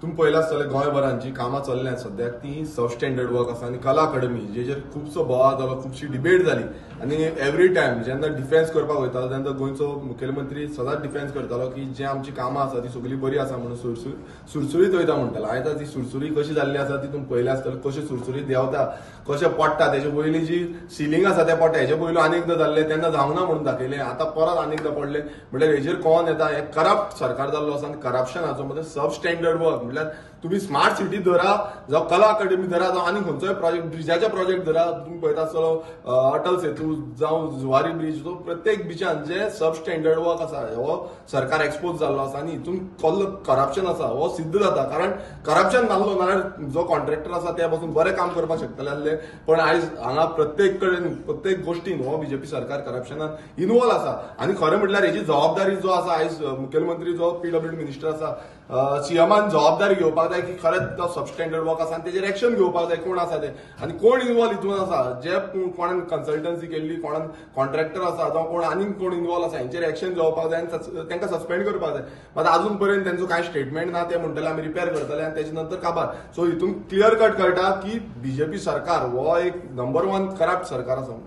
तुमी पळयलां आसतलें गोंयभरान जी कामां चल्ल्यात सद्याक ती सब स्टँडर्ड वर्क आसा आनी कला अकादमी जेचेर खुबसो बोवाळ जालो, खुबशी डिबेट जाली आनी एवरी टायम जेन्ना डिफेन्स करपाक वयतालो तेन्ना गोंयचो मुखेलमंत्री सदांच डिफेन्स करतालो की जे आमची कामां आसा ती सगळीं बरी आसा म्हणून सुरसुरीत वयता म्हणटालो. आयज ती सुरसुरी कशी जाल्ली आसा ती तुमी पळयल्या आसतलें, कशें सुरसुरीत देंवता, कशें पडटा, तेजे वयली जी सिलींग आसा तें पडटा. हेजे पयलू आनी एकदां जाल्लें तेन्ना जावना म्हणून दाखयलें, आतां परत आनी एकदां पडलें. म्हणल्यार हेजेर कोण येता, हें करप्ट सरकार जाल्लो आसा आनी करप्शनाचो म्हणजे सब स्टँडर्ड वर्क म्हणल्यार तुम्ही स्मार्ट सिटी धरा जावं कला अकादमी धरा जावं आनी खंयचोय प्रोजेक्ट, ब्रिजाचे प्रोजेक्ट धरा, तुमी पळयता आसतलो अटल सेतू जावं जुवारी ब्रीज, तो प्रत्येक बिचान जे सब स्टँडर्ड वर्क आसा हो सरकार एक्सपोज जाल्लो आसा आनी हितून कसलो करप्शन आसा हो सिद्ध जाता. कारण करप्शन नासलो नाल्यार जो कॉन्ट्रॅक्टर आसा ते पासून बरें काम करपाक शकतले आसले, पण आयज हांगा प्रत्येक कडेन प्रत्येक गोश्टीन हो बीजेपी सरकार करप्शनान इनवॉल्व आसा. आनी खरें म्हटल्यार हेजी जबाबदारी जो आसा आयज मुखेलमंत्री जो पीडब्ल्यूडी मिनिस्टर आसा सीएमान जबाबदारी घेवपाक जाय की खरेंच तो सब स्टँडर्ड वर्क आसा आनी तेजेर एक्शन घेवपाक जाय, कोण आसा ते आनी कोण इनवॉल्व हितून आसा, जे कोणान कन्सल्टन्सी केल्ली, कोणान कॉन्ट्रॅक्टर आसा जावं कोण आनीक कोण इनवॉल्व आसा हेंचेर एक्शन घेवपाक जाय आनी तांकां सस्पेंड करपाक जाय. मात आजून पर्यंत तेंचो कांय स्टेटमेंट ना, ते म्हणटले आमी रिपेर करतले आनी तेजे नंतर काबार. सो हितून क्लियर कट कळटा की बीजेपी सरकार हो एक नंबर 1 करप्ट सरकार आसा.